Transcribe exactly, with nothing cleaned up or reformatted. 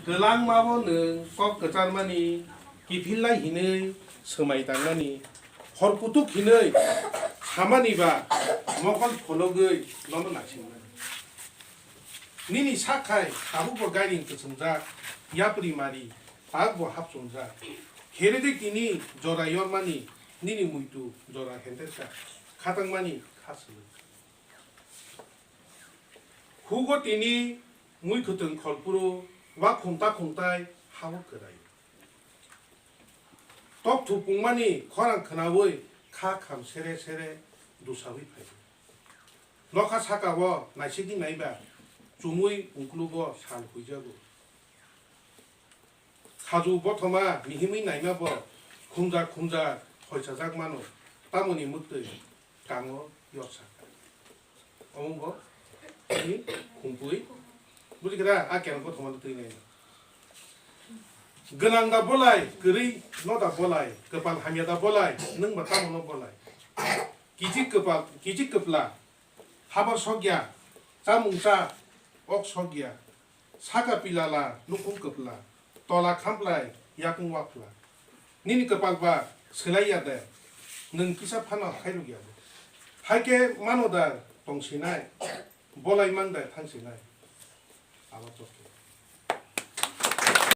Kwlangmabo nwng kok kwcharmani, kiphilnai hinwi swmai tangmani, hor kutuk hinwi samani ba mokol phologwi nono naisingmani. Nini sak khai tabukbo gairing kwchwngjak, yapri mari, takbo hapchungjak. Kheredwi tini jora yormani, nini muitu jora henderkha, khatangmani kha swlwk. Hugo tini mui khwtwng kholphuru wa khungta khungtai ha-o kwrai. Tok thupungmani khorang khwnaui kha kham sere sere dusaui phai. Nokha saka-o naisigwi naiba chumui ungklugo sal huijago. Khaju bothoma mihimwi naima bo khumjak khumjak hoichajak mano, tamoni mwktwi kango yorsa. Omo bo ni khumpui. Bujikha da? A keno bothoma no twi nai. Gwnang da bolai, kwrwi no da bolai, kwpal hamya da bolai, nwng ba tamo no bolai. Kichik kwpal, kichik kwpla, habar sokya, chamung cha, ok sokya. Saka pilala nukhung kwpla, tola khamplai yakung wapla. Nini kwpal ba swlai ya de, nwng kisa phano khairok ya bo. Hai khe mano da tongsinai, bolai mang da thangsinai. Abo chokhe.